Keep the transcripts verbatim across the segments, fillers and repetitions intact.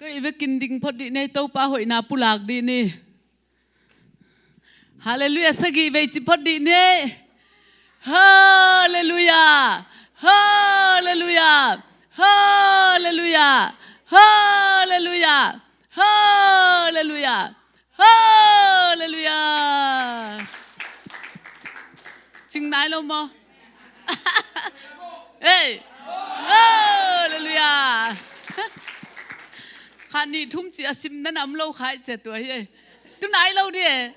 Tua i vekin ding phot dih nei, Topa hoihna pulak dih ni. Halleluiah, sagih vei ci phot dih nei. Halleluiah. Halleluiah. Halleluiah. Halleluiah. Halleluiah. Halleluiah. Cing nai lo maw? Ei. Halleluiah. Kha ni thum ci a sim na nam lo khai ce tua hi ei. Tu nai lo di ei.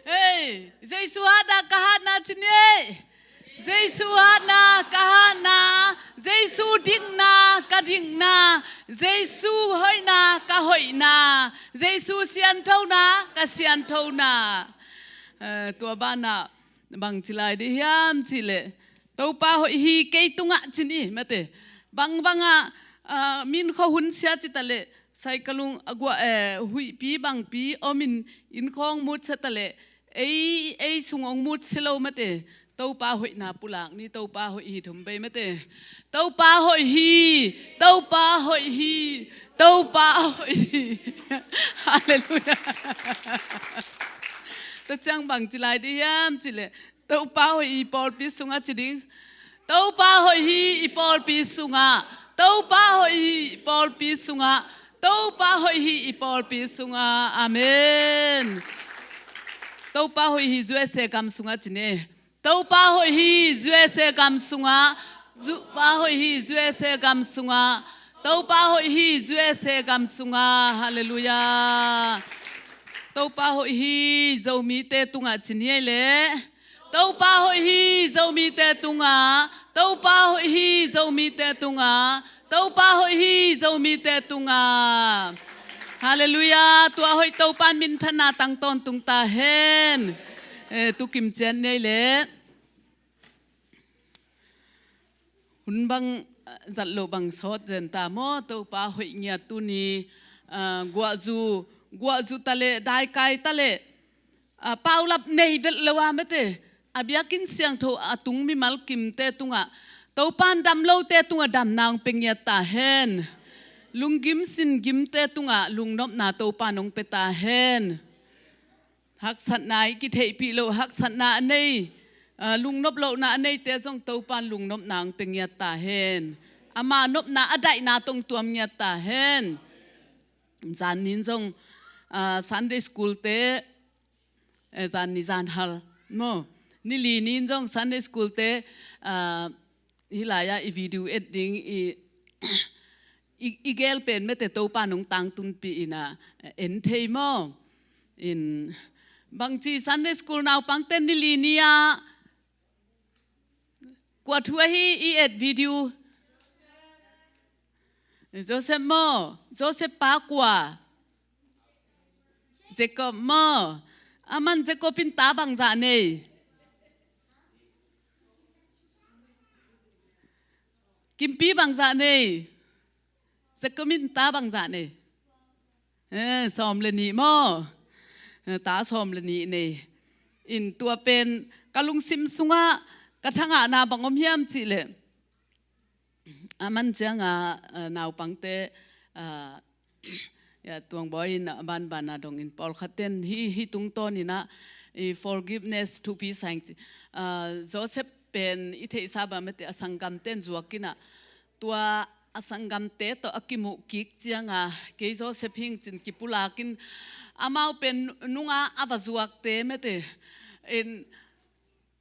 Ei, Jesu hatna ka hatna ci ni ei. Jesu hatna ka hatna, Jesu dikna ka dikna, Jesu hoihna ka hoihna, Jesu sianthona ka sianthona. Eh, tua banah bang ci lai dih hiam cih leh, Topa hoih hi kei tungah ci ni, mate. Bangbangah, ah, min khuahun sia ci ta leh, saikalung a guah, eh, huihpi bangpi om in, inn khawng mut sia ta leh, ei, ei sung hong mut sia lo, mate. Topa hoihna pulak ni, Topa hoih hi thum bei, mate. Topa hoih hi, Topa hoih hi, Topa hoih hi. Halleluiah. Tua ciang bang ci lai dih hiam cih leh, Topa hoih hi i pawlpi sungah ci ding. Topa hoih hi i pawlpi sungah. Topa hoih hi i pawlpi sungah. Topa hoih hi i pawlpi sungah. Amen. Topa hoih hi U S A gam sungah ci ni. Topa hoih hi U S A gam sungah. Topa hoih hi U S A gam sungah. Topa hoih hi U S A gam sungah. Halleluiah. Topa hoih hi Zomite tungah ci ni ei leh. Topa hoih hi Zomite tungah. Topa hoih hi Zomite tungah. Topa hoih hi Zomite tungah. Halleluiah. Tua hoih Topa in minthanna tang tawntung ta hen. Eh, tukim ciat ni ei leh. Hun bang, ah, zat loh bang sawt zen ta maw, Topa hoih ngiat tuni, ah, guahzu, guahzu ta leh, daikai ta leh, ah, paulap nei vet lo a, mate. A biakinn siangtho a tung mimal kimte tungah, Topa in dam lote tungah damna hong pia ngiat ta hen. Lunggim singimte tungah lungnopna Topa in hong pia ta hen. Haksatna i kitheihpih loh, haksatna a nei, ah, lungnop lohna a neite zong Topa in lungnopna hong pia ngiat ta hen. Ama nopna a daihna tawh hong tuam ngiat ta hen. Zan ni in zong, ah, Sunday school te, eh, zan ni zan hal maw. Ni li ni in zong Sunday school te, ah, hih lai-ah i video et ding i, i, i gel pen mate Topa in hong tangtunpih in ah, en thei maw? In bangci Sunday school naupangte ni li ni-ah kua thu ahi i et video? Joseph maw? Joseph pa kua? Jacob maw? Aman Jacob in ta bangzah nei? Kimpi bangzah nei? Jacob in ta bangzah nei? Eh, sawm le nih maw? Eh, ta sawm le nih nei. In tua pen ka lungsim sungah ka thangahna bang om hiam cih leh, aman ciangah, eh, naupangte, eh, ya, Tuang Bawi in a banbana dongin pawlkhat ten hih, hih tungtawn in ah i forgiveness thupi sa ing ci. Ah, Joseph pen i theihsa bang mate a sanggamten zuak in ah tua a sanggamte tawh a kimuh kik ciangah kei Joseph hi ing cin kipulak in amau pen nungah a va zuakte mate in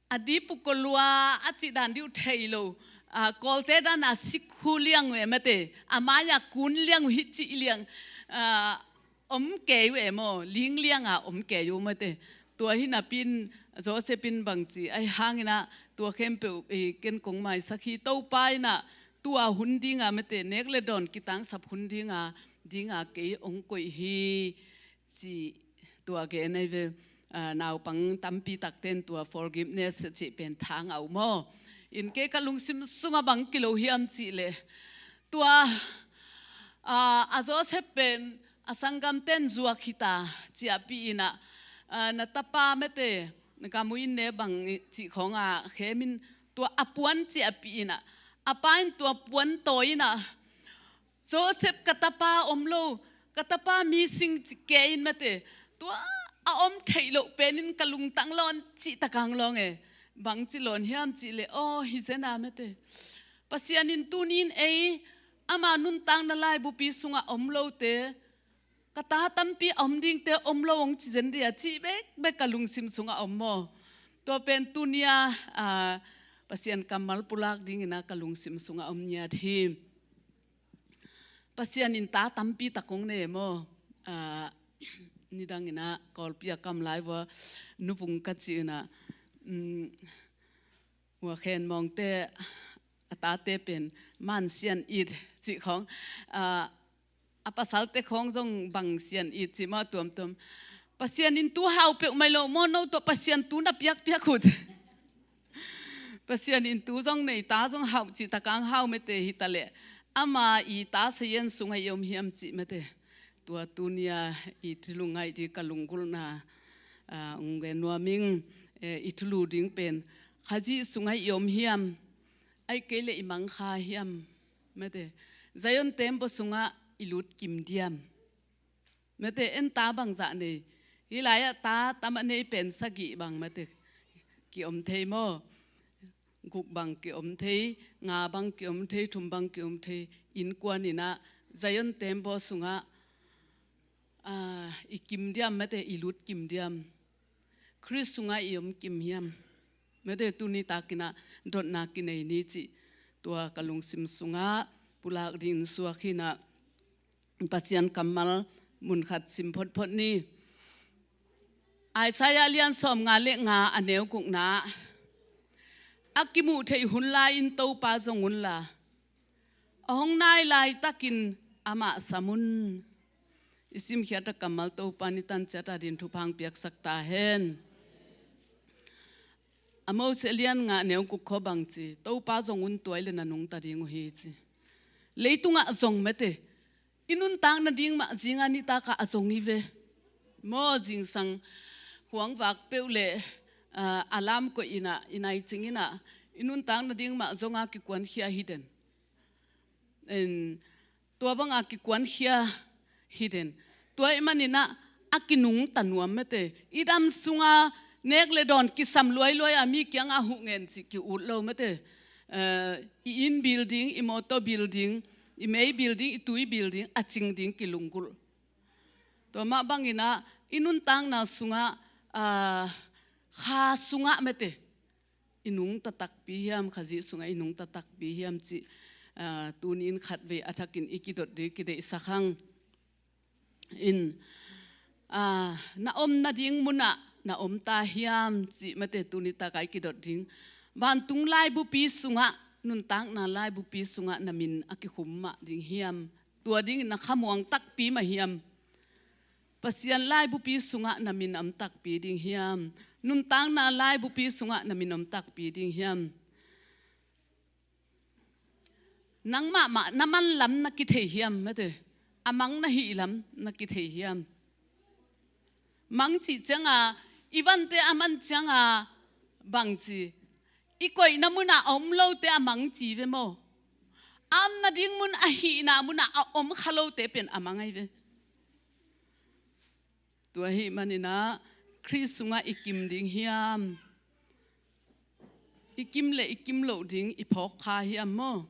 a dipuk ko lua a cih dan dih uh thei lo. Ah, Kawlte dan a sikhu liang uh e mate. A mai-ah kun liang uh hi cih liang, ah, om kei uh e maw. Ling liang a om kei uh mate. Tua hi napi in Joseph in bangci ahi hangin ah tua khempeuh, eh, ken kong maisak hi. Topa in ah tua hun dingah mate nek le dawn kitangsap hun dingah, dingah kei hong koih hi. Cih tua gen ahi ve, ah, naupang tampi takten tua forgiveness cih pen thang a um aw. In kei ka lungsim sungah bang kilo hiam cih leh tua, ah, a Joseph pen a sanggamten zuak hita ciahpih in ah, ah, na tapa mate, ka mu in ne bang cih khawngah khemin tua a puan ciahpih in ah, A pa in tua puan tawi in ah, "Joseph, ka tapa om lo, ka tapa missing," ci kei in mate. Tua a om theih loh pen in ka lungtang lawn cih tak hang lawng e. Bangci lawn hiam cih leh, aw, hi zen a mate. Pasian in tuni in ei, ama nuntakna laibupi sungah om lote, ka ta tampi a om dingte om lo hong ci zen dia cih bekbek ka lungsim sungah om maw. Tua pen tuni a, a, Pasian kammal pulak dingin ah ka lungsim sungah om ngiat hi. Pasian in ta tampi tak hong nei maw. A, nidang in ah Kawlpi a kam lai vua, nuvung ka cih in ah, um, Ua Khen Mawngte a tate pen Man Sian It cih khawng, a, a pasalte khawng zong Bang Sian It cih maw, tuamtuam. Pasian in tu hau peuhmah lo maw, no tawh Pasian tu na piakpiak uh. Pasian in tu zong nei, ta zong hau cih tak hang hau mate hi ta leh, ama i ta sayen sungah i om hiam cih mate. Tua tuni a i thulu ngaih ding ka lunggulhna, a, hong gen nuam ing. E, i thulu ding pen, Khazih sungah i om hiam, ahih kei leh i mang kha hiam, mate. Zion tembaw sungah i lut kim diam, mate. En ta bangzah nei? Hih lai-ah ta tam a nei pen sagih bang mate ki om thei maw. Guk bang ki om thei, nga bang ki om thei, thum bang ki om thei. Innkuan in ah Zion tembaw sungah, a, i kim diam mate, i lut kim diam? Khrist sungah i om kim hiam, mate? Tuni takin ah dotna kinei ni cih tua ka lungsim sungah pulak dingin suak hi in ah, Pasian kammal mun khat sim photphot ni. Isaiah lian sawmnga le nga, a neu gukna. A kimuh theih hun lai-in Topa zong unla, a hong nai laitakin amah sam un. I simkhiat a kammal Topa in i tan ciat a ding thupha hong piaksak ta hen. Amos lian nga, neu guk khawng bang ci? Topa zong un, tua hi leh na nungta ding uh hi ci. Leitungah zong mate, i nuntak nading mah zinga nitak ah a zong hi ve. Maw, zingsang khuang vak peuh leh, a, alarm koih in ah, i nai cing in ah, i nuntak nading mah zong a kikuankhia hi den. En, tua banga kikuankhia hi den. Tua ahih manin ah a kinungta nuam mate. I dam sunga nek le dawn kisam luailuai a mi kiangah huh ngen cih ki-ut lo mate. Eh, i inn building, i motor building, i mei building, i tui building a cing ding kilunggulh. Tua mah bangin ah i nuntakna sungah, ah, kha sungah mate, i nungta takpi hiam, Khazih sungah i nungta takpi hiam cih, ah, tuni in khatvei a thakin i kidot ding kideihsak hang. In, ah, na om nading munah na om ta hiam cih mate, tuni tak a i kidot ding. Vantung laibupi sungah, nuntakna laibupi sungah na min a kikhum mah ding hiam? Tua dingin na khamuang takpi mah hiam? Pasian laibupi sungah na min om takpi ding hiam? Nuntakna laibupi sungah na min om takpi ding hiam? Nang mahmah na man lam na kithei hiam, mate? A mang na hih lam na kithei hiam? Mang cih cianga, i vante a man cianga bang ci? I koihna munah a om lote a mang ci ve maw? A om nading mun, a hihna munah a om kha lote pen a mang ahi ve. Tua ahih manin ah Khrist sungah i kim ding hiam? I kim le i kim loh ding i phawk kha hiam maw?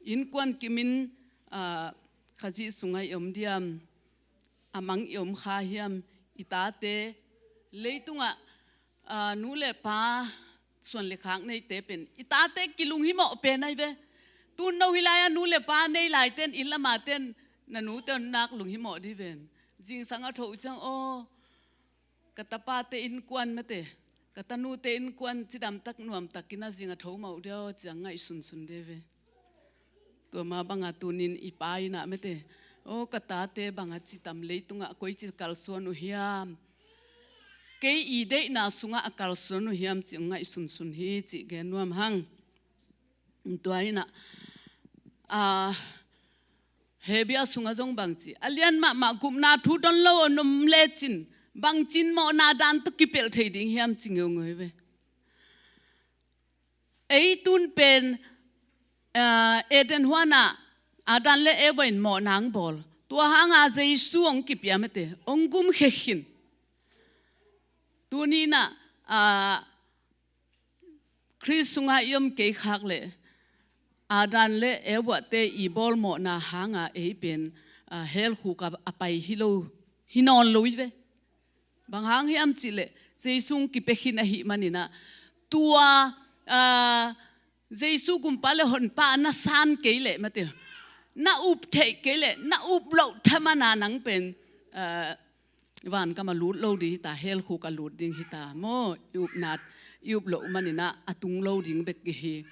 Innkuan kimin, ah, Khazih sungah i om diam? A mang i om kha hiam? I tate, leitungah, ah, nu le pa, suan le khak neite pen i tate kilunghimawh pen ahi ve. Tun no hih lai-ah nu le pa nei laite in, inn lama te in, na nute un nak lunghimawh dih ven. Zingsang a tho uh ciang, aw, ka tapate innkuan mate, ka tanute innkuan cidamtak nuamtakin a zing a tho mah uh dia aw, ciang ngaihsunsun dih ve. Tua mah banga tunin i pa in ah mate, aw, ka tate banga citam leitungah koici kalsuan uh hiam? Kei i deihna sungah a kalsuan uh hiam cih ngaihsunsun hi cih gen nuam hang. Tua in ah, a, Hebru sungah zong bang ci? A lian mahmah gupna thu don lo a om lecin bangcin mawhna dan tawh kipelh thei ding hiam ci ngeungeu hi ve. Ei tun pen Aa, Eden huanah Adam le Eva in mawhna hong bawl. Tua hanga Jesu hong kipia mate, hong gumkhia khin. Tuni inah, aa, Khrist sungah i om kei khak leh Adam le Eva te i bawl mawhna hanga ei pen, aa, hell khuk a, a pai hi lo, hi nawn lo hi ve. Bang hang hiam cihleh Jesu hong kipia khin ahih maninah tua, aa, Jesu gumpa le honpa na san kei leh mate, na up theih kei leh, na up loh thamana nang pen, aa, vankam a lut lo ding hita, hell khuk a lut ding hita maw. I upna, i up loh maninah a tung lo ding bek i hi.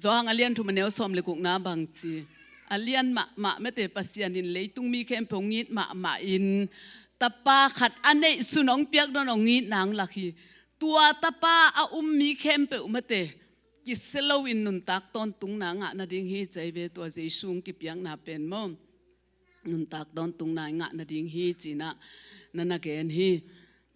Johan a lian thum a neu sawm le gukna bang ci? A lian mahmah mate, Pasian in leitung mi khempeuh hong it mahmah in Tapa khat a neihsun hong piak dawn hong it nang lak hi. Tua Tapa a um mi khempeuh mate, kisia loin nuntak tawntungna ngah nading hi ci hi ve, tua Jesu hong kipiakna pen maw. Nuntak tawntungna i ngah nading hi cinah na na gen hi.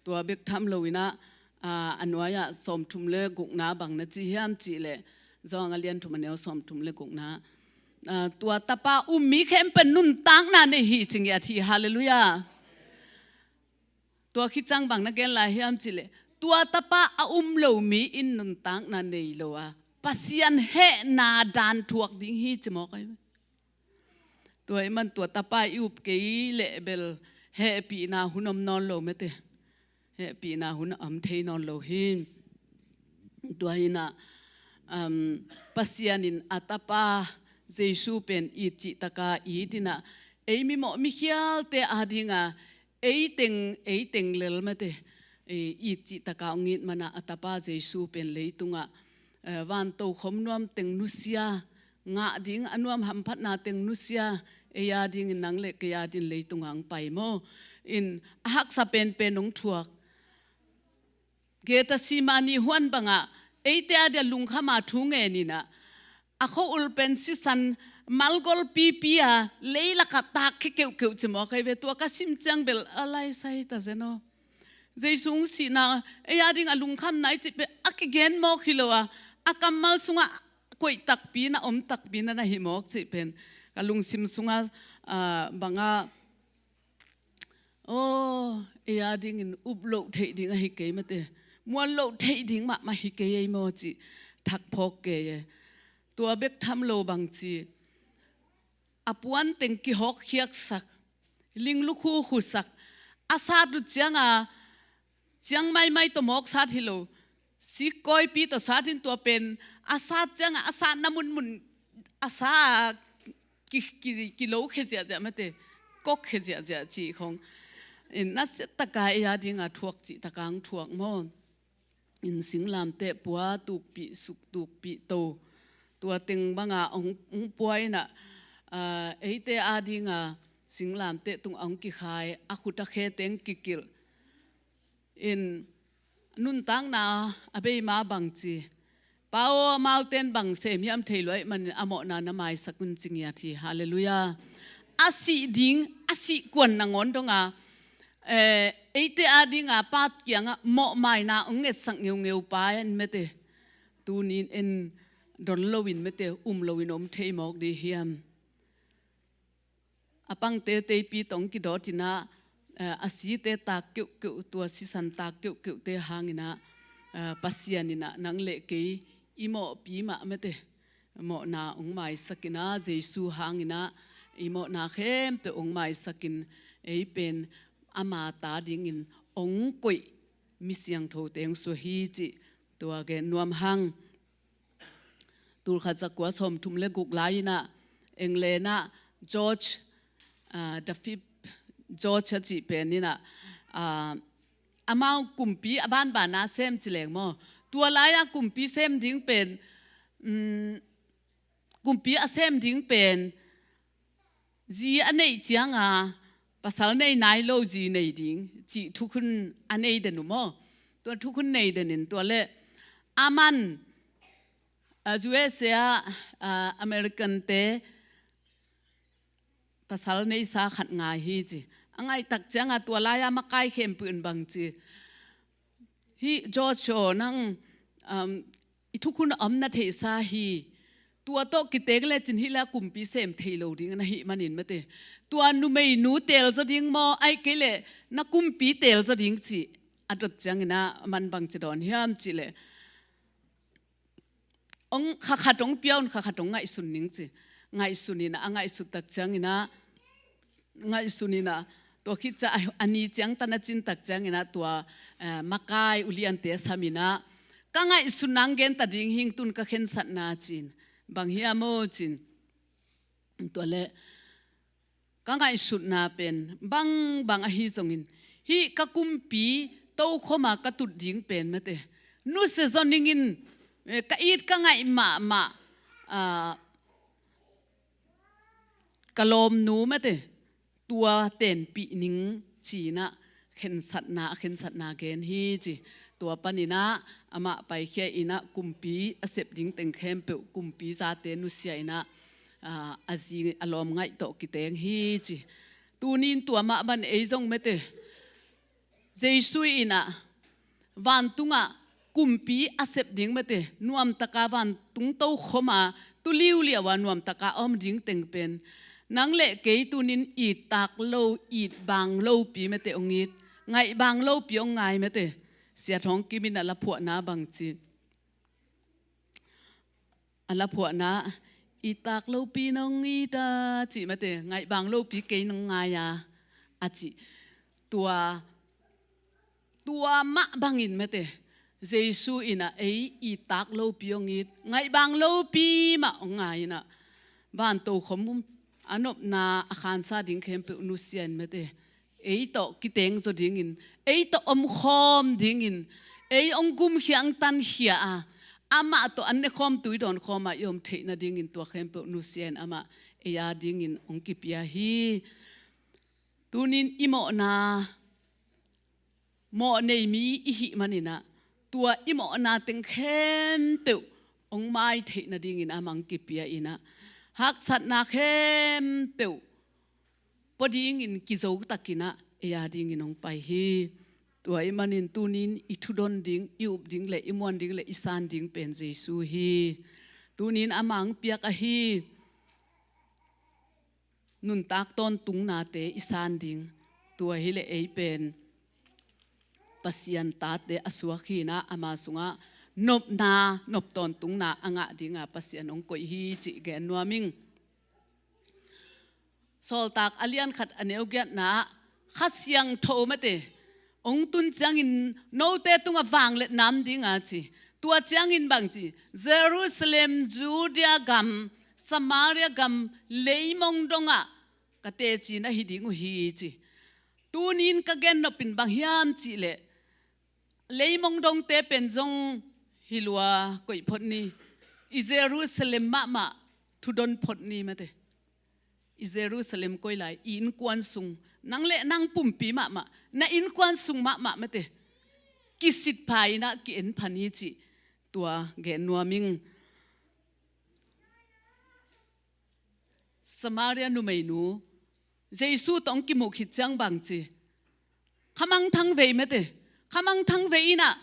Tua bek tham loinah, aa, a nuai-ah sawmthum le gukna bang na ci hiam cihleh, Johan a lian thum a neu sawmthum le gukna, aa, tua Tapa um mi khempeuh nuntakna nei hi ci ngiat hi. Halleluiah. Tua khit ciang bang na gen lai hiam cihleh, tua Tapa a um lo mi in nuntakna nei lo a, Pasian hehna dan thuak ding hi ci mawk ahi. Tua ahih man tua Tapa i up kei leh bel hehpihna hun om nawn lo mate. Hehpihna hun om thei nawn lo hi. Tua hinah, um, Pasian in a Tapa Jesu pen it cihtaka it inah, ei mimawh mikhialte adinga ei teng, ei teng lel mate, ei it cihtaka hong it mana a Tapa Jesu pen leitungah, eh, vantokhom nuam teng nusia, ngah ding a nuam hamphatna teng nusia, ei adingin nang le kei adin leitungah hong pai maw. In a haksa penpen hong thuak. Gethsemane huan bangah eite adia lungkhama thu ngeninah, a khua-ul pen sisan malgol pipi a leilakah tak khia keuhkeuh ci mawk ahi ve. Tua ka sim ciang bel a laisai ta zen aw. Jesu hong sihna ei ading a lungkhamna i cih pen a kigen mawk hi lo a, a kammal sungah koih takpi in, a om takpi in a na hi mawk cih pen ka lungsim sungah, aa, bangah, aw, ei adingin up loh theih ding ahi kei mate, muan loh theih ding mahmah hi kei ei maw cih thak phawk kei e. Tua bek tham lo bang ci, a puan teng kihawkkhiaksak, ling lukhu khusak, a sat uh cianga ciang maimai tawh mawk sat hi lo, sikkawipi tawh sat in tua pen a sat cianga a satna munmun a sa a ki, ki, kilokhia ziahziah mate, kokkhia ziahziah cih khong. In nasiataka ei adinga thuak cihtaka hong thuak maw. In singlamteh pua tukpih suk tukpih to, tua teng banga hong, hong pua inah, aa, eite adinga singlamteh tung hong kikhai, a khut a khe teng kikilh. In nuntakna a bei ma bang ci, Pa aw, amaute in bang sem hiam thei lo ahih manin a mawhna na maisak un ci ngiat hi. Halleluiah. A sih ding, a sih kuan nangawn donga, eh, eite adinga Pa kiangah mawhmaina hong ngetsak ngeungeu pa en mete. Tuni in en don loin mete, um loin om thei mawk dih hiam? A pangte teipi tawh hong kidawt inah, eh, a site tak keuhkeuh, tua sisan tak keuhkeuhte hang inah, eh, Pasian inah nang le kei i mawhpi mah mete, mawhna hong maisak inah, Jesu hang inah i mawhna khempeuh hong maisak in, ei pen ama ta dingin hong koih mi siangthote hong suak hi cih tua gen nuam hang. Tulkhat zakua sawmthum le guk lai inah, England ah George, ah, the fifth George a cih pen inah, ah, amau kumpi a banbana sem ci leng maw. Tua lai-ah kumpi sem ding pen, um, kumpi a sem ding pen zi a neih cianga pasal nei nai lo zi nei ding cih thukhun a nei den uh maw. Tua thukhun nei den in tua le aman, ah, U S A ah, ah, American te pasal neisa khat ngai hi ci. A ngaihtak cianga tua lai-a makai khempeuh in bang ci, "Hi George aw, nang, um, i thukhun a om na theihsa hi. tua tawh kiteng lecin hih leh kumpi sem thei lo ding na hih manin mate, tua numeinu telzaw ding maw, ahih kei leh na kumpi telzaw ding cih a dot ciangin ah aman bangci dawn hiam cih leh, hong kha khat hong pia un, kha khat hong ngaihsun ning ci. Ngaihsun in ah, a ngaihsut tak ciangin ah, ngaihsun in ah, tua khit ciang a, a ni ciang tan a cin tak ciangin ah tua, eh, makai uliante a sam in ah, ka ngaihsun nang gen ta ding hing, tun ka khensatna ci-in. Bang hiam aw ci-in. Tua leh ka ngaihsutna pen bangbang ahi zongin, hih ka kumpi tokhom a ka tut ding pen mate, nusia zaw ning in, eh, ka it ka ngaih mahmah, ah, ka lawmnu mate, tua tenpih ning ci-in ah khensatna, a khensatna gen hi ci. Tua panin ah amah paikhia in ah kumpi a sep ding teng khempeuh, kumpi zate nusia in ah, ah, a zi a lawm ngaih tawh kiteng hi ci. Tuni-in tua mah bang ei zong mate, Jesu in ah vantungah kumpi a sep ding mate, nuamtaka vantung tokhom a, tu liuliau a nuamtaka a om ding teng pen, nang leh kei tuni-in ittak lo, it bang lopi mate hong it, ngaih bang lopi hong ngai mate. Sia Thawng Kim in a laphuahna bangci, a laphuahna, ittak lopi nong it a cih mate, ngaih bang lopi kei nong ngai a, a cih. Tua, tua mah bangin mate, Jesu in ah ei ittak lopi hong it, ngaih bang lopi mah hong ngai in ah, van tokhom a nopna a khansa ding khempeuh nusia in mate, ei tawh kiteng zaw dingin, ei tawh omkhawm dingin, ei hong gumkhia, hong tankhia a, amah tawh an nekhawm, tui dawnkhawm a i om theih nadingin tua khempeuh nusia in amah ei a dingin hong kipia hi. Tuni-in i mawhna, mawh nei mi i hih manin ah, tua i mawhna teng khempeuh hong mai theih nadingin amah hong kipia in ah, haksatna khempeuh pua dingin kizo takin ah ei a dingin hong pai hi. Tua ahih manin tuni-in i thudon ding, i up ding leh i muan ding leh i san ding pen Jesu hi. Tuni-in amah hong piak ahi nuntak tawntungnate i san ding. Tua hi leh ei pen Pasian tate a suak hi in ah, ama sungah nopna, nop tawntungna a ngah ding a Pasian hong koih hi cih gen nuam ing. Sawltak a lian khat a neu giatna ah, Kha Siangtho mate hong tun ciangin note tungah vangliatna om ding a ci. Tua ciangin bangci, Jerusalem, Judea gam, Samaria gam, leimong dongah ka teci na hi ding uh hi ci. Tuni-in ka gennop in bang hiam cih leh, leimong dongte pen zong hi lua, koih phot ni. I Jerusalem mahmah thudon phot ni mate. I Jerusalem koih lai, i innkuan sung, nang leh nang pumpi mahmah, na innkuan sung mahmah mate, kisit pha in ah ki-en pha ni cih tua gen nuam ing. Samaria numeinu Jesu tawh hong kimuh khit ciang bangci, khamangthang vei mate, khamangthang vei in ah,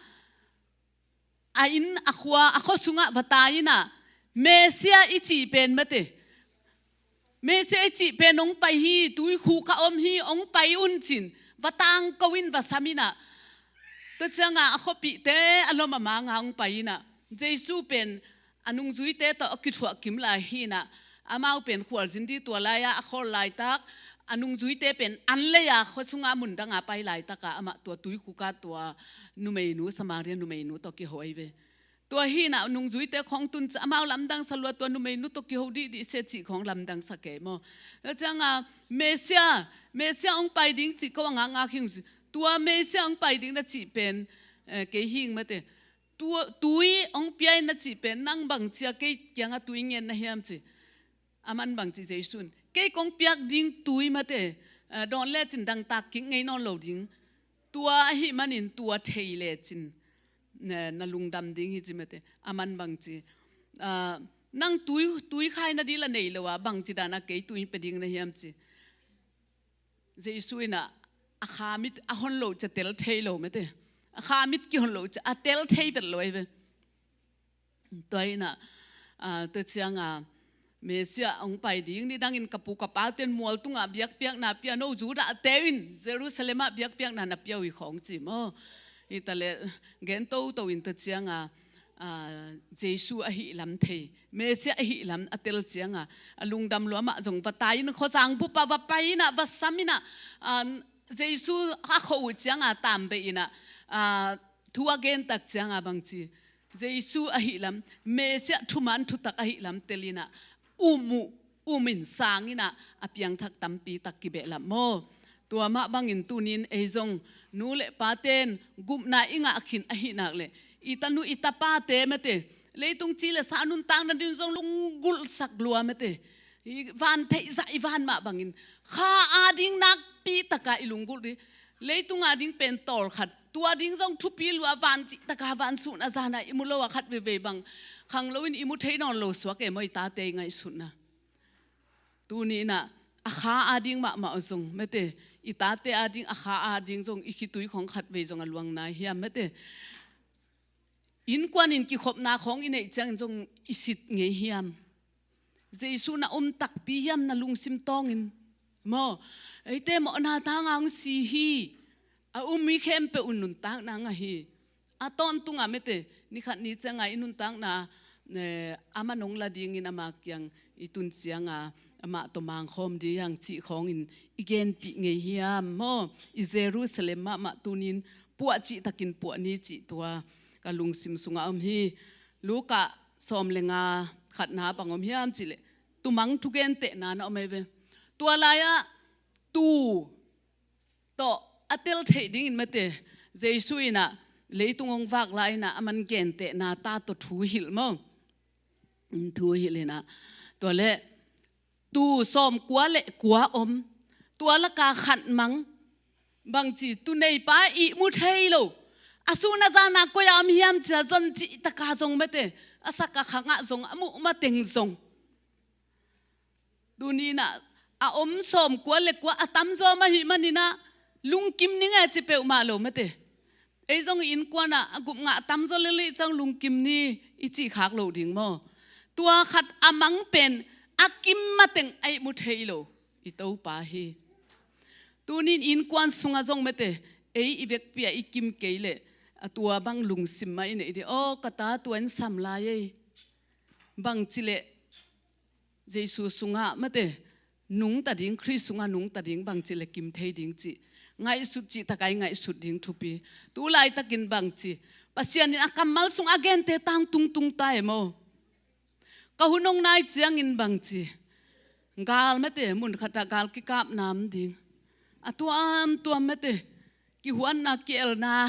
a inn, a khua, a khua sungah va tai in ah, Messiah i cih pen mate, Messiah i cih pen hong pai hi, tuikhuk ah om hi, hong pai un ci-in va tangko in va sam in ah, tua ciangah a khuapihte a lom a mang a hong pai in ah, Jesu pen a nungzuite tawh a kithuah kim lai hi in ah, amau pen khualzin ding tua lai-ah a khawl laitak, a nungzuite pen an lei-a khua sungah mun dangah pai laitakah amah tua tuikhuk ah tua numeinu, Samaria numeinu tawh kiho ahi ve. Tua hi in ah nungzuite khawng tun ciang amau lamdang sa lua, tua numeinu tawh kiho dihdih se cih khawng lamdang sa kei maw. Tua ciangah Messiah, Messiah hong pai ding cih ko a ngakngak hi ung ci. Tua Messiah hong pai ding na cih pen, eh, kei hi ing mate. Tua, tui hong pia in na cih pen nang bangci a kei kiangah tui ngen na hiam ci. Aman bangci Jesu in, kei kong piak ding tui mate, eh, dawn lecin dangtak kik ngei nawn lo ding. Tua ahih manin tua thei lecin, ne, na lungdam ding hi ci mate. Aman bangci, ah, nang tui, tui khai na ding la nei lo a, bangci dan a kei tui pia ding na hiam ci. Jesu in ah, a kha mit a hon loh ciang tel thei lo mate. A kha mit kihon loh ciang a tel thei vet lo ahi ve. Tua in ah, ah, tua cianga Messiah hong pai ding, nidangin ka pu ka pate'n mual tungah biakpiakna pia, no Judah te in Jerusalem ah biakpiakna na pia uh hi khawng ci maw. Hi ta leh gen toto in tua cianga, ah, Jesu ahih lam thei, Messiah ahih lam a tel cianga a lungdam lua mah zong va tai in khuazang bup ah va pai in ah va sam in ah, ah, Jesu a khauh uh cianga tambeih in ah, ah, thu a gen tak cianga bangci, Jesu ahih lam, Messiah thuman thutak ahih lam tel in ah um uh, um in sang in ah a piangthak tampi tak kibehlap maw. Tua mah bangin tunin ei zong nu le pate'n gupna i ngah khin ahih nak leh i tanu i tapate mate, leitung ci le sa nuntakna ding zong lunggulhsak lua mate, i van theih zah i van mah bangin kha ading nakpi taka i lunggulh ding. Leitung ading pen tawlkhat, tua ding zong thupi lua, van cih taka van sun a zan a i mu lo a khat veivei bang khang loin i mu thei nawn lo suak e maw, i tate i ngaihsutna. Tuni in ah a kha ading mahmah zong mate, i tate ading a kha ading zong i khitui khawng khat vei zong a luang nai hiam mate. Innkuan in kikhopna khawng i neih ciangin zong i sit ngei hiam? Jesu na om takpi hiam na lungsim tawngin maw? Eite mawhna tanga hong si hi. A um mi khempeuh un nuntakna ngah hi. A tawntungah mate, ni khat ni cianga i nuntakna, eh, a man hong la dingin ama kiang i tun cianga amah tawh mangkhawm ding hiang cih khawngin i genpih ngei hiam maw? I Jerusalem mahmah tunin puah cihtakin puah ni cih tua ka lungsim sungah om hi. Luka sawm le nga khatna bang om hiam cih leh tumang thugentehna na om ei ve. Tua lai-ah tuu tawh a tel theih dingin mate, Jesu in ah leitung hong vak lai in ah a man gentehna ta tawh thu hilh maw? Thu hilh in ah, tua leh tuu sawmkua le kua om, tua laka khat mang, bangci, tuu neipa ihmu thei lo, a sun a zan a koi-ah om hiam ci-a zon cih taka zong mate, a sak a khangah zong a muh mateng zong. Tuni in ah a om sawmkua le kua a tamzaw mah ahih manin ah lungkim ning e ci peuhmah lo mate. Ei zong i innkuan ah a gup ngah a tamzaw lel i cih ciang lungkim ni i cih khak loh ding maw? Tua khat a mang pen a kim mateng a ihmu thei lo i Topa hi. Tunin innkuan sungah zong mate, ei i vekpi-ah i kim kei leh a tua bang lungsim mah i neih ding. Aw, ka ta tua in sam lai ei. Bangci leh Jesu sungah mate, nungta ding, Khrist sungah nungta ding, bangci leh kim thei ding cih ngaihsut cih taka i ngaihsut ding thupi. Tu laitakin bangci, Pasian in a kammal sungah a gente tang tungtung ta e maw? Ka hun hong nai ciangin bangci, gal mate, mun khatah gal kikapna om ding, a tuamtuam mate, kihuanna kielna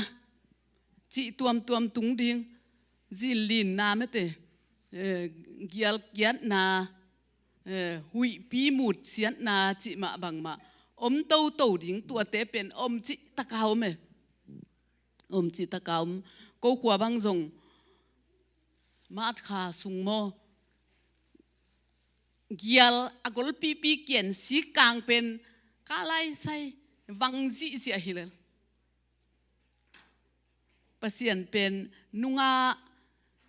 cih tuamtuam tung ding, zinlinna mate, eh, gialkiatna, eh, huihpi mutsiatna cih mah bangmah om toto ding, tuate pen om cih taka om e. Om cih taka om. Ko khua bang zong March kha sung maw, gial a golpipi kian sik kang pen ka laisai vang zihziah hi lel. Pasian pen nungah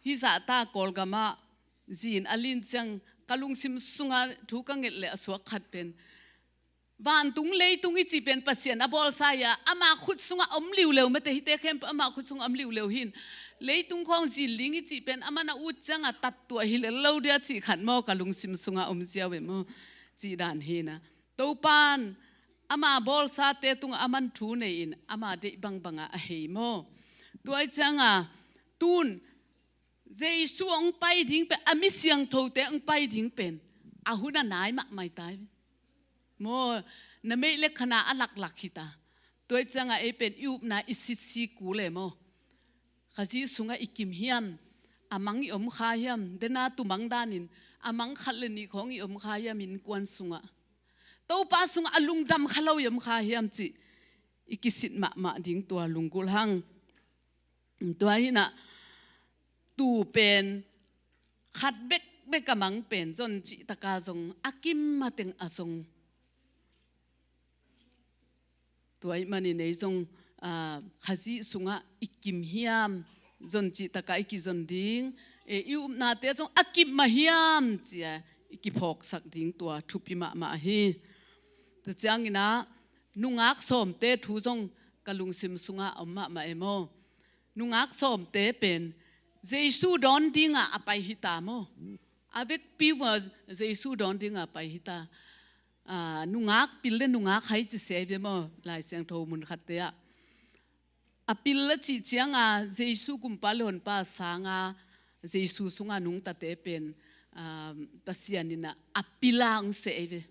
hizahta Kawlgamah zin a lin ciang ka lungsim sungah thu ka nget leh a suak khat pen vantung leitung i cih pen Pasian a bawlsa hi-a, ama khut sungah om liuleu mate, hihte khempeuh ama khut sungah om liuleu hi-in, leitung khawng zinling i cih pen aman a ut ciangah tattuah hi lel lo dia cih khat maw, ka lungsim sungah om ziau e maw, cih dan hi-in ah. Topan ama bawlsate tungah aman thu nei-in ama deih bangbangah a hei maw? Tua ih ciangah tun Jesu hong pai ding pen, a mi siangthote hong pai ding pen a hun a nai mahmah ta hi maw? Na meih le khana a laklak hi ta. Tua ih ciangah ei pen i upna i sitsi kul e maw? Khazih sungah i kim hiam? A mang i om kha hiam? Dena tumang danin a mang khat le nih khawng i om kha hiam innkuan sungah? Topa sungah a lungdam kha lo i om kha hiam cih i kisit mahmah ding tua lunggulh hang. Tua hi-in ah tuu pen khat bekbek a mang pen zon cih taka zong a kim mateng a zong. Tua ih manin ei zong, ah, Khazih sungah i kim hiam, zon cih taka i kizon ding, e, i upnate zong a kip mah hiam ci-a i kiphawksak ding tua thupi mahmah hi. Tua ciangin ah nungak sawmte thu zong ka lungsim sungah a om mahmah e maw. Nungak sawmte pen Jesu dawn dingah a pai hi ta maw. A vekpi uh a Jesu dawn dingah a pai hi ta. Ah, nungak pil le nungak hai ci sia hi ve maw, Lai Siangtho mun khatte ah. A pil a cih cianga Jesu kumpa le honpa sanga Jesu sunga nungtate pen, ah, Pasian in ah a pil a hong seh hi ve.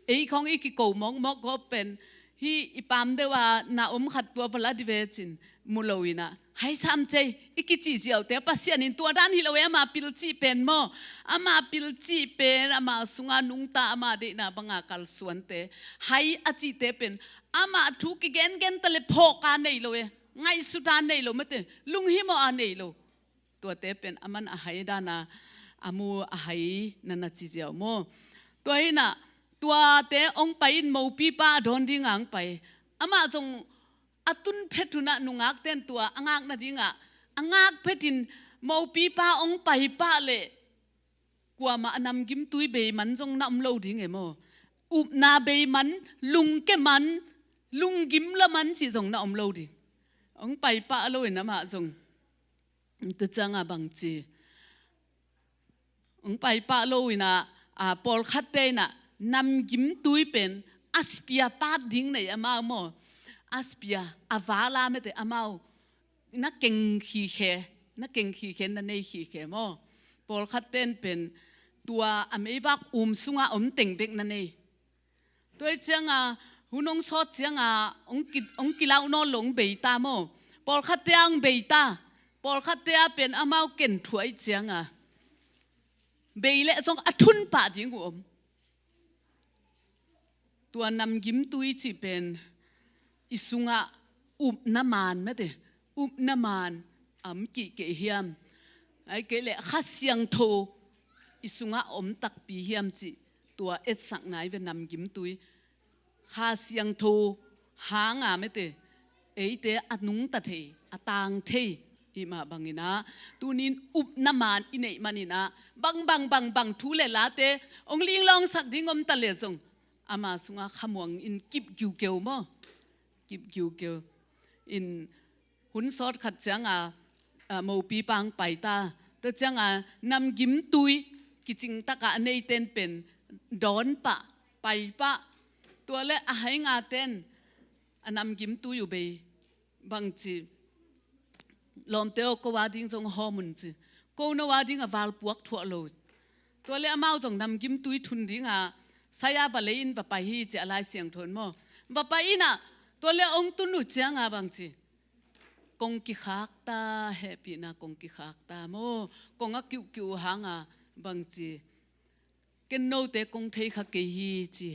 Ei khong i kiko mawkmawk gawp pen hih i pam deuh a na om khat tua va la dih ve cin mu lo in ah, hai sam cei i kicih ziaute Pasian in tua dan hi lo e, ama pil cih pen maw. Ama pil cih pen ama sunga nungta, ama deihna banga kalsuante, hai a cihte pen ama thu kigengen ta le phawk a nei lo e, ngaihsut a nei lo mate, lunghimawh a nei lo. Tuate pen aman a hai dana a mu a hai nana ci ziau maw. Tua hi in ah tuate hong pai in mopipa a dawn dinga hong pai. Amah zong a tun phet hun ah nungakten tua a ngak nadingah a ngak phetin mopipa hong pai pah leh kuamah a namgimtui bei man zong na om lo ding e maw. Upna bei man, lungke man, lunggim la man cih zong na om lo ding. Hong pai pah lo in amah zong. Tua cianga bangci hong pai pah lo in ah, ah, pawlkhatte in ah namgimtui pen a spia pat ding nei amau maw. A spia, a vala mete amau na keng khikhe, na keng khikhe, na nei khikhe maw. Pawlkhatten pen tua a meivak um sunga om teng bek na nei. Tua hi cianga hun hong sawt cianga hong ki, hong kilau nawn lo hong bei ta maw. Pawlkhatte a hong bei ta. Pawlkhatte a pen amau ken thuai cianga bei leh zong a thun pah ding uh om. Tua namgimtui cih pen i sungah upna maan mate, upna maan a om kihkei hiam? Ai kei leh Kha Siangtho i sungah a om takpi hiam cih tua etsakna i ve namgimtui. Kha Siangtho hanga mete eite a nungta thei, a tang thei i mah bangin ah tunin upna maan i neih manin ah bang bang bang bang thu le late hong linglawngsak ding om ta le zong ama sungah khamuang in kip giukeu maw. Kip giukeu in hun sawt khat cianga, ah, mopipa hong pai ta. Tua cianga namgimtui kicing takah a neiten pen dawn pah, pai pah. Tua le a hai ngaten a namgimtui uh bei bangci. Lawmte aw, ko a ding zong hawm un ci. Ko no a ding a valpuak thuah lo. Tua le amau zong namgimtui thun dinga saya va lei in va pai hi ci a Lai Siangtho in maw. Va pai in ah tua le hong tun uh cianga bangci. Kong kikhak ta, hehpihna kong kikhak ta maw. Kong a kiuhkiuh uh hanga bangci. Ken note kong thei kha kei hi ci.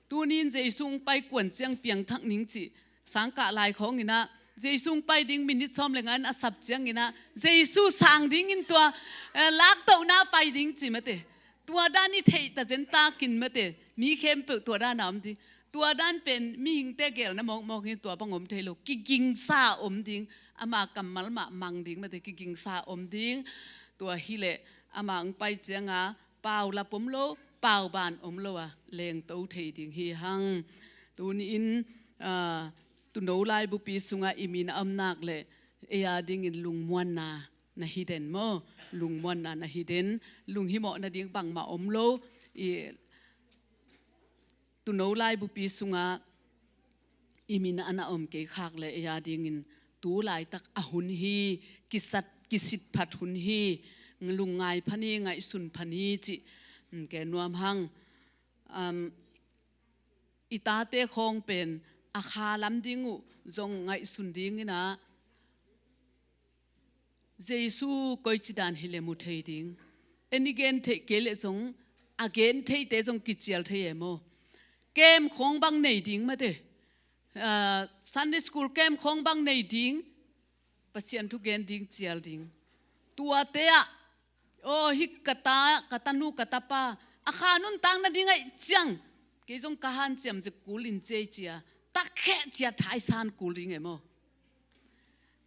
Tunin Jesu hong pai kuan ciang piangthak ning cih sangkah lai khawngin ah Jesu hong pai ding minit sawm le nga in a sap ciangin ah Jesu sang dingin tua, eh, laktohna pai ding ci mate. Tua dan i theih ta zen takin mate, mi khempeuh tua dan a om ding. Tua dan pen mihingte gelna mawkmawk in tua bang om thei lo. Kigingsa om ding, ama kammal mah mang ding mate, kigingsa om ding. Tua hileh ama hong pai cianga paulap om lo, pauban om lo a lengto thei ding hi hang. Tuni-in, ah, tuuno laibupi sungah i min a om nak leh ei a dingin lungmuanna na hi den maw. Lungmuanna na hi den. Lunghimawh nading bangmah om lo. I tuuno laibupi sungah i min a na om kei khak le ei a dingin tu laitak a hun hi. Kisat, kisitphat hun hi. Lungngai phan hi, ngaihsun phan hi cih, um, ke nuam hang. Um, i tate khawng pen a kha lam ding uh zong ngaihsun dingin ah Jesu koici dan hileh mu thei ding. En i gen theih kei leh zong a gen theite zong kicial thei e maw. Kem khawng bang nei ding mate. Ah, Sunday school kem khawng bang nei ding. Pasian thu gen ding cial ding. Tuate ah, aw, hih ka ta, ka tanu, ka tapa a kha nuntak nading aih ciang kei zong ka hanciam zek kul in ciei cia, takkheh cia thaisan kul ding e maw.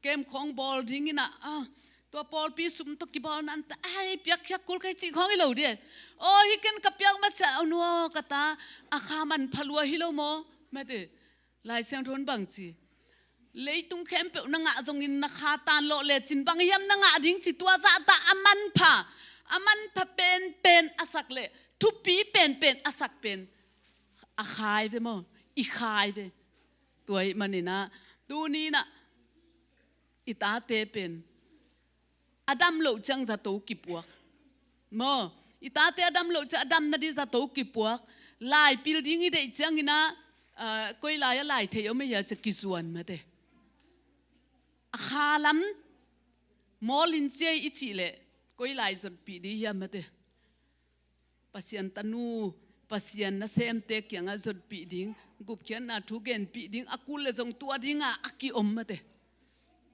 Kem khawng bawl dingin ah, ah, Tua pawlpi sum tawh kibawlna an ta, ai, piakkhiat kul kei cih khawng hi lo dia. Aw, hih ken ka piak masiah a nuaw ka ta, a kha manpha lua hi lo maw? Mate, Lai Siangtho in bang ci? Leitung khempeuh na ngah zongin na kha tan lawh lecin bang hiam na ngah ding ci, tua zahta a manpha, a manpha penpen a sak leh thupi penpen a sak pen a khai ve maw? I khai ve. Tua ahih maninah tuni inah i tate pen a dam loh ciang zato kipuak. Maw, i tate a dam loh ciang a dam nading zato kipuak. Lai pil ding i deih cianginah, ah, koi lai a lai thei om a hia ciah kizuan mate. A kha lam mawl in ciai i cih leh koi lai zonpih ding hiam mate. Pasian tanu, Pasian nasemte kiangah zonpih ding, gupkhiatna thu genpih ding, a kul le zong tua dingah a kiom mate.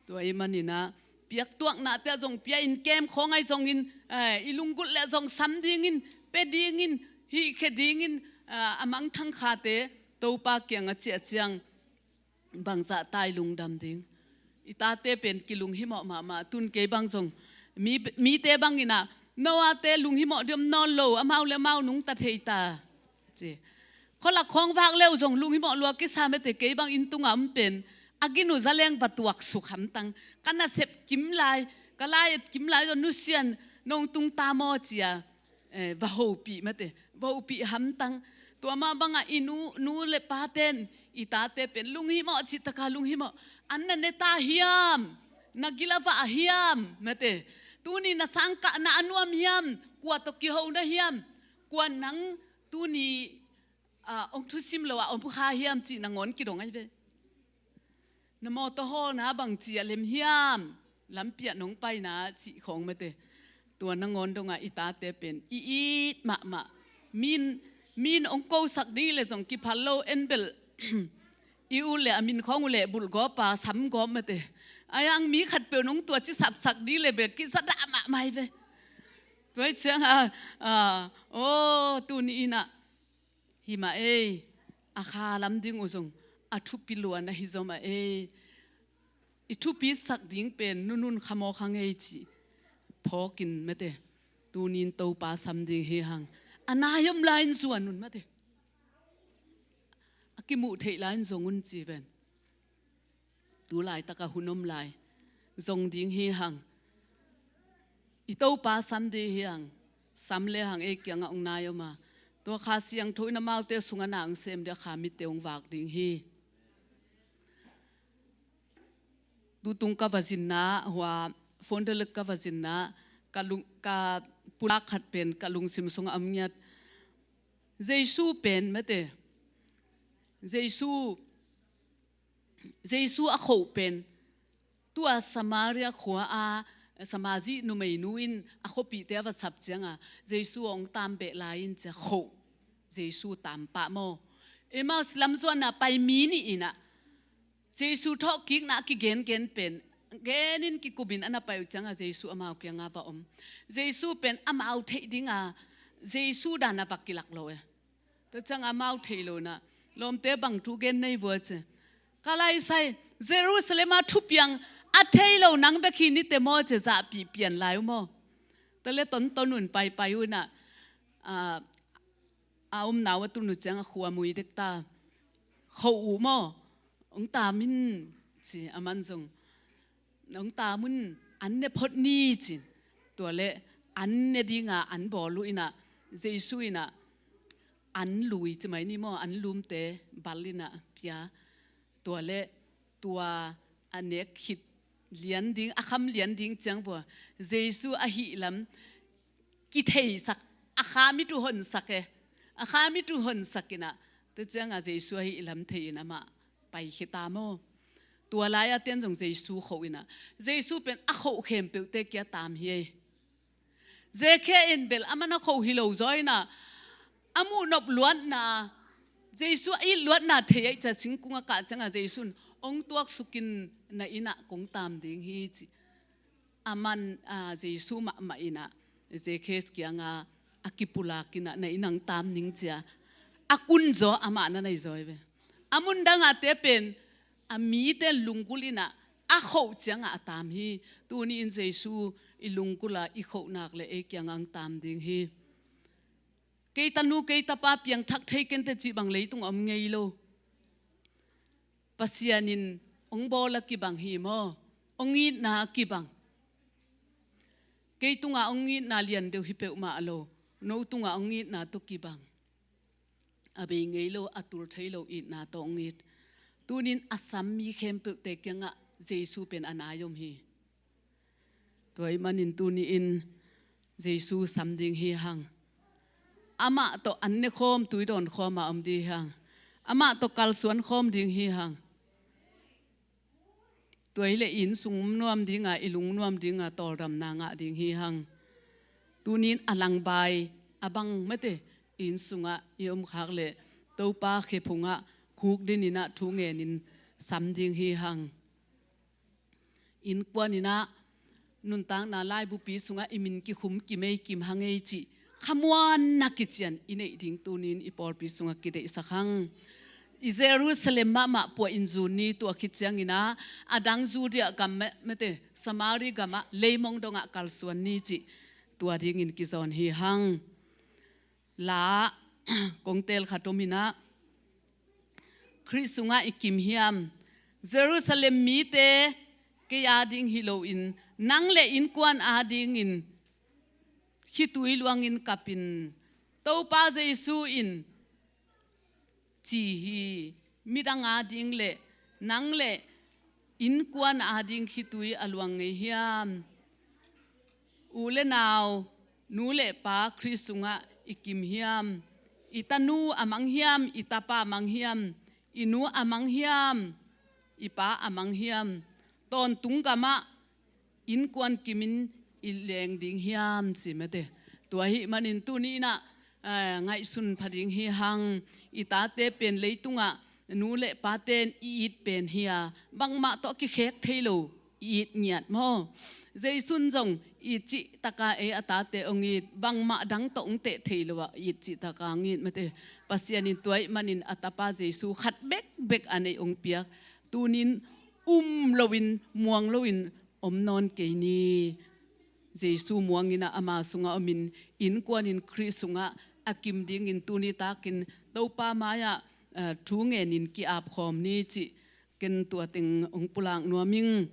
Tua ahih maninah piaktuaknate a zong pia in, kem khawng ahi zongin, eh, i lunggulh le zong sam dingin, pe dingin, hihkhia dingin, ah, a mangthang khate Topa kiangah ciah ciang bangzah tai lungdam ding. I tate pen kilunghimawh mahmah. Tun kei bang zong mi, mite banginah Noah-te lunghimawh diam nawn lo, amau le amau nungta thei ta ci. Khualak khawng vak leu zong lunghimawh lua kisa mate. Kei bang inn tunga om pen a gin uh zaleng va tuaksuk hamtang. Ka nasep kim lai, ka lai-et kim lai zong nusian nong tung ta maw cia, eh, va hopih mate, va hopih hamtang. Tua mah bangah i nu, nu le paten i tate pen lunghimawh, cih taka lunghimawh. An na ne ta hiam? Na gila vah hiam? Mate, tuni na sangkahna a nuam hiam? Kua tawh kiho na hiam? Kua nang tuni, ah, ong thusim lo ah om kha hiam cih nangawn kidong ahi ve. Na mawtaw hawlna bangci a lem hiam? Lampi ah nong paina cih khawng mate. Tua nangawn dongah i tate pen i it mahmah. Min, min ong kosak ding le zong kiphal lo, en bel i u le a min khawng uh le bulh gawpa sam gawp mate. A yang mi khatpeuh nong tua ci sapsak ding le bel kizadah mahmah hi ve. Tua hi ciangah, ah, aw, tuni inah hi mah ei, a kha lam ding uh zong a thupi lua na hi zaw mah ei. I thupi sak ding pen nunun kha maw kha ngei cih phawkin mate. Tunin Topa sam ding hi hang. A nai om lai-in zuan un mate. A kimuh theih lai-in zong un ci ven. Tu laitakah hun om lai, zong ding hi hang. I Topa sam ding hi hang. Sam le hang ei kiangah ong nai om a. Tua Kha Siangtho in amaute sungah na ong sem ding a, kha mitte ong vak ding hi. Tutung ka va zinna hua, phone te lek ka va zinna, ka lung, ka pulak khat pen ka lungsim sungah om ngiat. Jesu pen mate. Jesu Jesu a khoh pen tua Samaria khua a, Samaria numeinu in a khuapihte a va sap cianga Jesu hong taam beh lai-in cia khoh. Jesu taam pah maw. Emmaus lam zuanna pai mi nih inah Jesu thawhkikna a kigengen pen genin kikumin a na pai uh cianga Jesu amau kianga va om. Jesu pen amau theih dinga Jesu dana va kilak lo e. Tua ciang amau thei lo inah lawmte bang thu gen nei vua ci. Ka laisai, Jerusalem a thupiang a thei lo nang bek hi nite maw ci, zahpih pian lai uh maw. Tua le tonton un paipai uh inah, ah, a omna uh a tun uh ciang a khua mui dek ta. Khoh uh maw. Ong taam in ci, aman zong. Nong taam un, an ne phot ni cin. Tua le an ne dinga an bawl uh inah Jesu inah an lui ci mai ni maw, an lumte bal inah pia. Tua le tua a nek khit lian ding, a kham lian ding ciang bua Jesu ahih lam kitheisak, a kha mit uh honsak e. A kha mit uh honsak inah tua cianga Jesu ahih lam thei in amah paikhia ta maw. Tua lai-a ten zong Jesu khoh inah Jesu pen a khoh khempeuhte kia taam hi ei. Zekhia in bel aman a khoh hi lo zaw inah a muhnop luatna, Jesu a it luatna thei aih cia singkung a kah cianga Jesu in ong tuaksukin na innah kong taam ding hi ci. Aman, ah, Jesu mahmah inah Zekhia kianga a kipulak inah na innah ong taam ning cia a kun zaw amah na nei zaw hi ve. A mun dangahte pen a mite lunggulh inah a khoh ciangah a taam hi. Tuni-in Jesu i lungkula i khoh nak le ei kiangah hong taam ding hi. Kei tanu kei tapa piangthak thei kente cih bang leitungah om ngei lo. Pasian in hong bawl a kibang hi maw? Hong itna a kibang. Kei tungah hong itna lian deuh hi peuhmah lo. No tungah hong itna tawh kibang. A bei ngei lo, a tul thei lo itna tawh hong it. Tunin a sam mi khempeuhte kiangah Jesu pen a nai om hi. Tua ahih manin tuni-in Jesu sam ding hi hang. Amah tawh an ne khawm, tui dawn khawm a om ding hi hang. Amah tawh kalsuan khawm ding hi hang. Tua hi leh i inn sung nuam dinga, i lung nuam dinga, tawldamna ngah ding hi hang. Tunin a langbai a bang mate i inn sungah i om khak leh Topa khephungah khukdin inah thu ngenin sam ding hi hang. Innkuan inah nuntakna laibupi sungah i min kikhum, kimei, kim hang ei cih khamuanna kician i neih ding tunin i pawlpi sungah kideihsak hang. I Jerusalem mahmah puah in zun ni, tua khit cianginah a dang Judea gam mah, mate, Samari gamah leimong dongah kalsuan ni cih tua dingin kizawn hi hang. La kong teel khat om inah, Khrih sungah i kim hiam? Jerusalem mite kei ading hi loin, nang le innkuan adingin khitui luangin kapin, Topa Jesu in ci hi. Midang ading le nang le innkuan ading khitui a luang ngei hiam? U le nau, nu le pa Khrih sungah i kim hiam? I tanu a mang hiam? I tapa a mang hiam? I nu a mang hiam? I pa a mang hiam? Tawntung gamah innkuan kimin i leng ding hiam, ci mate. Tua ahih manin tuni inah, eh, ngaihsun pha ding hi hang. I tate pen leitungah nu le pate in i it pen hi a, bangmah tawh kikhek thei lo i it ngiat maw? Jesu in zong it cih taka ei a tate hong it, bangmah dang tawh hong teh thei lo ah it cih taka hong it mate. Pasian in tua ahih manin a tapa Jesu khat bekbek a neih hong piak. Tunin um loin, muang loin om nawn kei ni. Jesu muang inah ama sungah omin, innkuan in Khrih sungah a kim dingin tuni takin Topa mai-ah, eh, thu ngenin ki-ap khawm ni cih ken tua teng hong pulak nuam ing.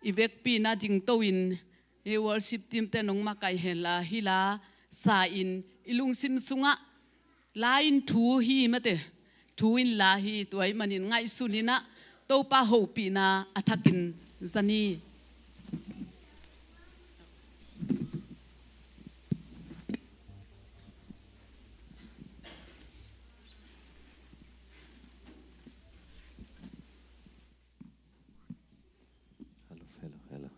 I vekpi inah dingto in, hih worship team te nong makaih henla, hih la sa in i lungsim sungah la in thu hi mate, thu in la hi. Tua ahih manin ngaihsun inah Topa hopihna a thakin za ni. Hello, hello, hello.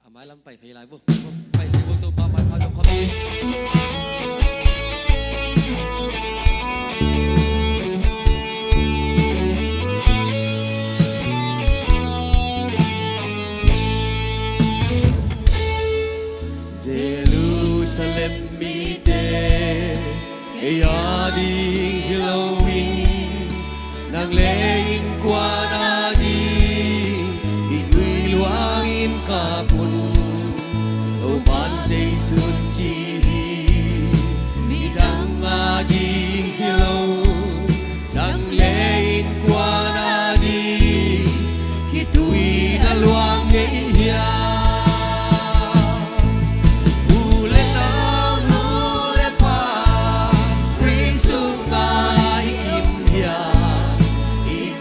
A mailam pai phei lai vo. Pai phei vo, Topa mai pha zong khawm. Jerusalem mite, ei ading hi loin, nang le innkuan ading khitui luangin kap un. Topa'n Jesu'n ci hi, midang ading hi lo, nang le innkuan ading khitui na luang ngei hiam? U le nau, nu le pa, Khrih sungah i kim hiam? I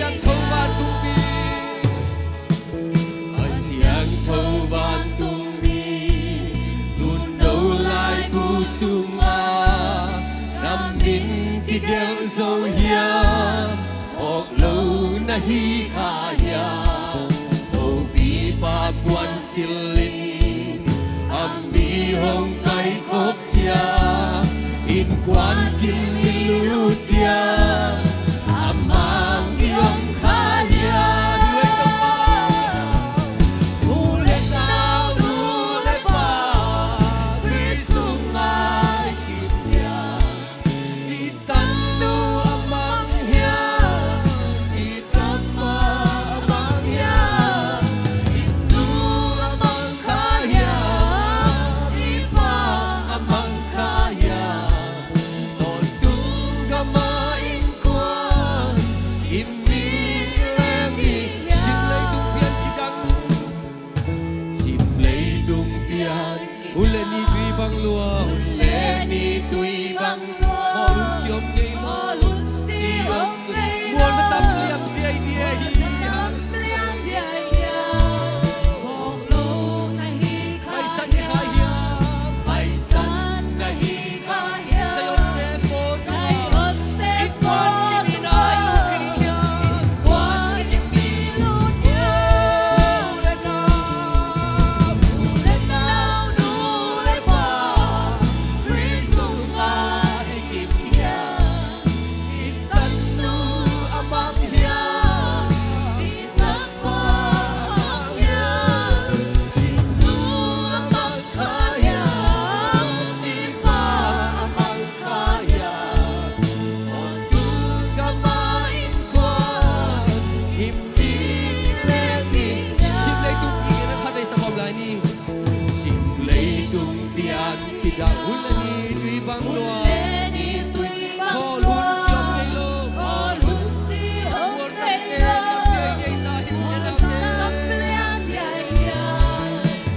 Siangtho vantungmi, a siangtho vantungmi, tun no laibu sungah na min kigelh zo hiam? Phawk lo na hi kha hiam? Opipa puan silin a mi hong kaikhop ciang, innkuan kim i lut diam? A mang i om kha hiam? Nu le pa, u le nau, nu le pa, Khrist sungah i kim hiam? I tanu a mang hiam? I tapa a mang hiam? I nu a mang kha hiam? I pa a mang kha hiam? Tawntung gam a innkuan, i mi leng hi. Sim leitung pian kidang. Sim leitung pian. Hun le ni tui bang lua. Hun le ni tui bang lua. Khawl hun ci om ngei lo. Khawl hun ci om ngei lo. Mual sa tam liam diaidiai hi. Mual sa tam liam diaidiai. Phawk lo na hi kha hiam? Paisan na hi kha hiam? Paisan na hi kha hiam? Zion temple, Zion temple, innkuan kim i na i lungkhin hiam? Innkuan kim i lut hiam? U le nau, u le nau, nu le pa, Khrist sungah i kim hiam? I tanu a mang hiam? I tapa a mang hiam? I nu a mang kha hiam? I pa a mang kha hiam? Tawntung gam a innkuan, i mi leng hi. Sim leitung pian khat vei sa khawm lai ni. Sim leitung pian kidang. Hun le ni tui bang lua. Hun le ni tui bang lua. Khawl hun ci om ngei lo. Khawl hun ci om ngei lo. Mual sa tam liam diaidiai hi. Mual sa tam liam diaidiai hi.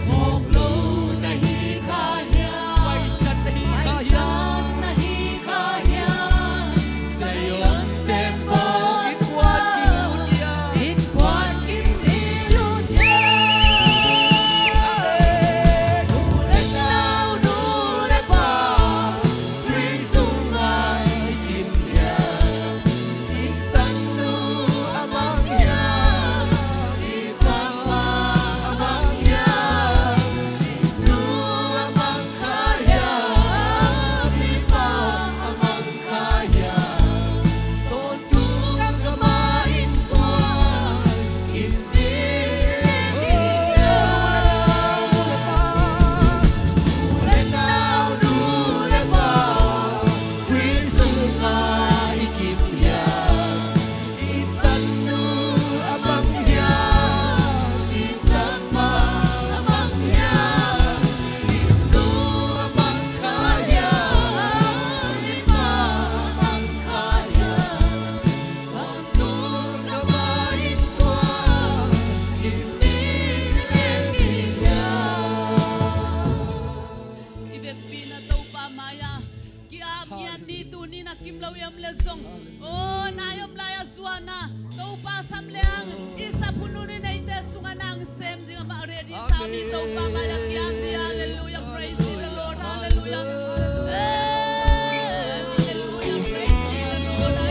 Phawk lo na hi kha hiam? Paisan na hi kha hiam? Paisan na hi kha hiam? Zion temple, innkuan kim i lut hiam? Innkuan kim i lut hiam? U le nau, nu le pa, Khrist sungah i kim hiam? I tanu a mang hiam? I tapa a mang hiam? I nu a mang kha hiam? I pa a mang kha hiam? Tawntung gam a innkuan, i mi leng hi hiam? U le nau, nu le pa, Khrist sungah i kim hiam? I tanu a mang hiam? I tapa a mang hiam? I nu a mang kha hiam? I pa a mang kha hiam? Tawntung gam a innkuan, i mi leng hi hiam? I vekpi-in ah Topa mai-ah ki-ap ngiat ni. Tuni-in a kim lo i om leh zong, aw, nai om lai-a zuan a, Topa sam leng i sap hun hun in eite sungah nang sem ding amah ready sa mi. Topa mai-ah ki-ap ni. Halleluiah, praise the Lord, halleluiah. Hey, halleluiah, praise the Lord.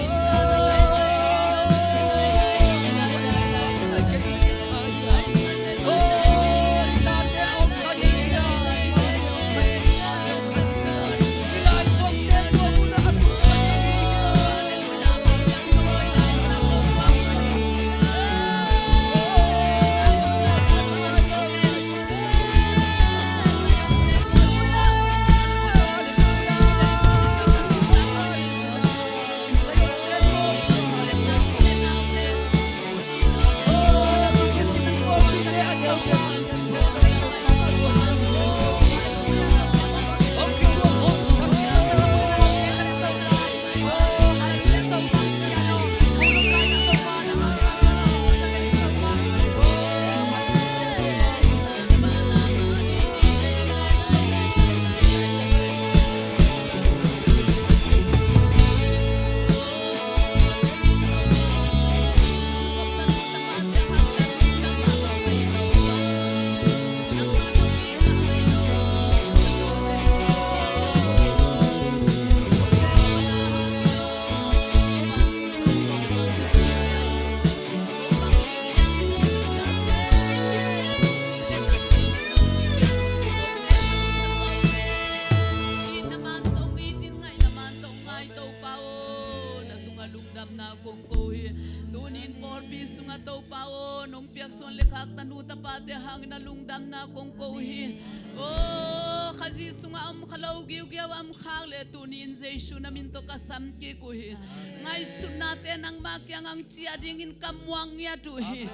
Topa aw, na tungah lungdamna kong ko hi. Tuni-in pawlpi sungah Topa aw, nong piaksuan le khak tanu tapate hangin a lungdamna kong ko hi. Aw, Khazih sungah om kha lo, giugiau a om khak le tuni-in Jesu na min tawh ka sam kik uh hi. Ngaihsutnate nangmah kiangah hong ciah dingin ka muang ngiat uh hi.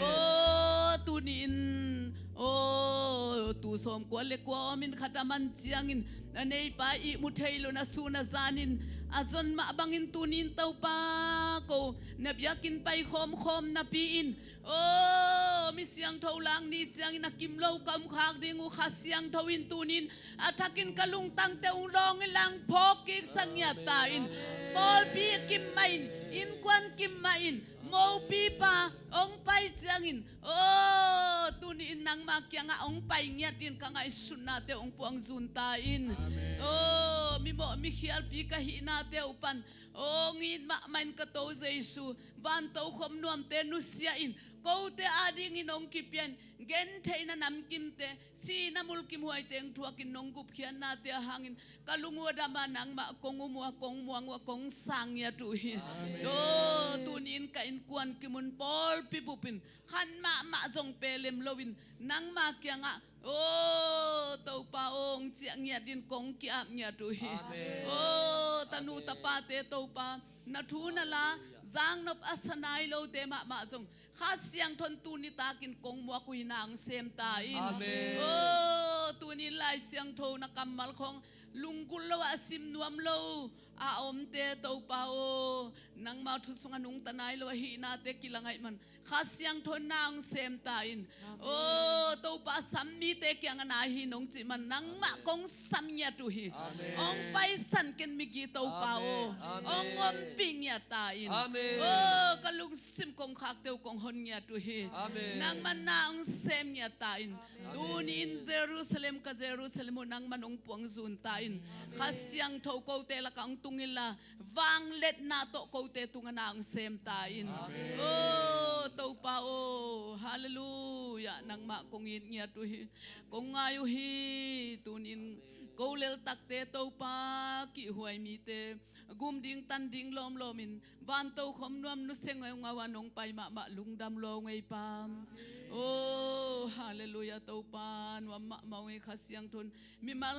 Aw, tuni-in aw, tuu sawmkua le kua om in khat a man ciangin a neipa ihmu thei lo, na sun a zanin a zon mah bangin tuni-in Topa ko na biakinn pai khawmkhawm napi-in, aw, mi siangtho lak ni ciangin a kim lo ka om khak ding uh. Kha Siangtho in tuni-in a thakin ka lungtangte hong lawng in la hong phawk kik sak ngiat ta in. Pawlpi kim mah in, innkuan kim mah in, mopipa hong pai ciangin, aw, tuni-in nangmah kiangah hong pai ngiat in ka ngaihsutnate hong puang zun ta in. Aw, mimawh mikhialpi ka hihnate uh pan, aw, hong it mahmah in ka To Jesu, vantokhom nuamte nusia in, kote adingin hong kipia in, gentheihna namkimte, sihna mulkimhuaite hong thuakin nong gupkhiatnate a hangin ka lung uh a dam a, nangmah kong um uh a, kong muang uh a, kong sang ngiat uh hi. Aw, tuni-in ka innkuan kim un pawlpi bupin khan mahmah zong pelem loin nangmah kiangah, aw, Topa aw, hong ciah ngiat in kong ki-ap ngiat uh hi. Aw, tanu tapate Topa, na thu na la zangnop a sa nai lote mahmah zong Kha Siangtho in tuni takin kong muak uh hi, na hong sem ta in. Aw, tuni-in Lai Siangtho na kammal khawng lunggulh lo a, a sim nuam lo a omte Topa aw, nangmah thu sungah nungta nai lo a hihnate kilang ahih man Kha Siangtho in na hong sem ta in. Aw, Topa, sam mite kiangah na hi nong cih man nangmah kong sam ngiat uh hi. Hong paisan ken migi Topa aw, hong ompih ngiat ta in. Aw, ka lungsim kong khakte uh kong hon ngiat uh hi. Nangmah na hong sem ngiat ta in. Tuni-in Jerusalem, ka Jerusalem uh nangmah hong puang zun ta in. Kha Siangtho kote lakah hong tung inla, vangliatna tawh kote tungah na hong sem ta in. Aw, Topa aw, halleluiah, nangmah kong it ngiat uh hi, kong ngai uh hi. Tuni-in ko leltakte Topa, kihhuai mite, gum ding tan ding lawmlawmin vantokhom nuam nusia ngaungau a nong pai mahmah lungdam lua ung ei Pa. Aw, halleluiah, Topa, nuam mahmah ung ei. Kha Siangtho in mimal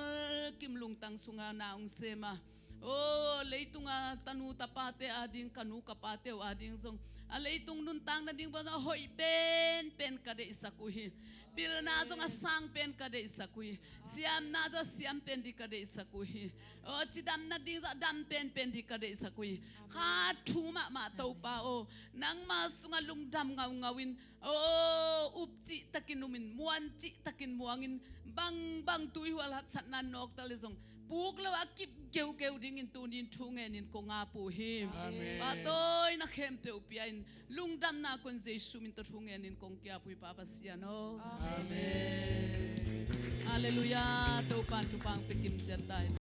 kim lungtang sungah na hong sem a, aw, leitunga tanu tapate ading, ka nu ka pate uh ading zong a leitung nuntak nading pan zong a hoih penpen ka deihsak uh hi. Pilna zong a sang pen ka deihsak uh hi. Siamna zong a siam pen ding ka deihsak uh hi. Aw, cidam nading zong a dam penpen ding ka deihsak uh hi. Kha thu mahmah Topa aw, nangmah sungah lungdam ngaungau in, aw, up cihtakin umin, muan cihtakin muangin, bangbang tuihual haksatna nawkta le zong puk lo a kip geugeu dingin tuni-in thu ngenin kong ap uh hi. Pa, tawina khempeuh pia in, lungdamna kong Jesu min tawh thu ngenin kong ki-ap uh hi, Pa Pasian aw. Halleluiah, Topa in thupha hong pia kim ciat ta in.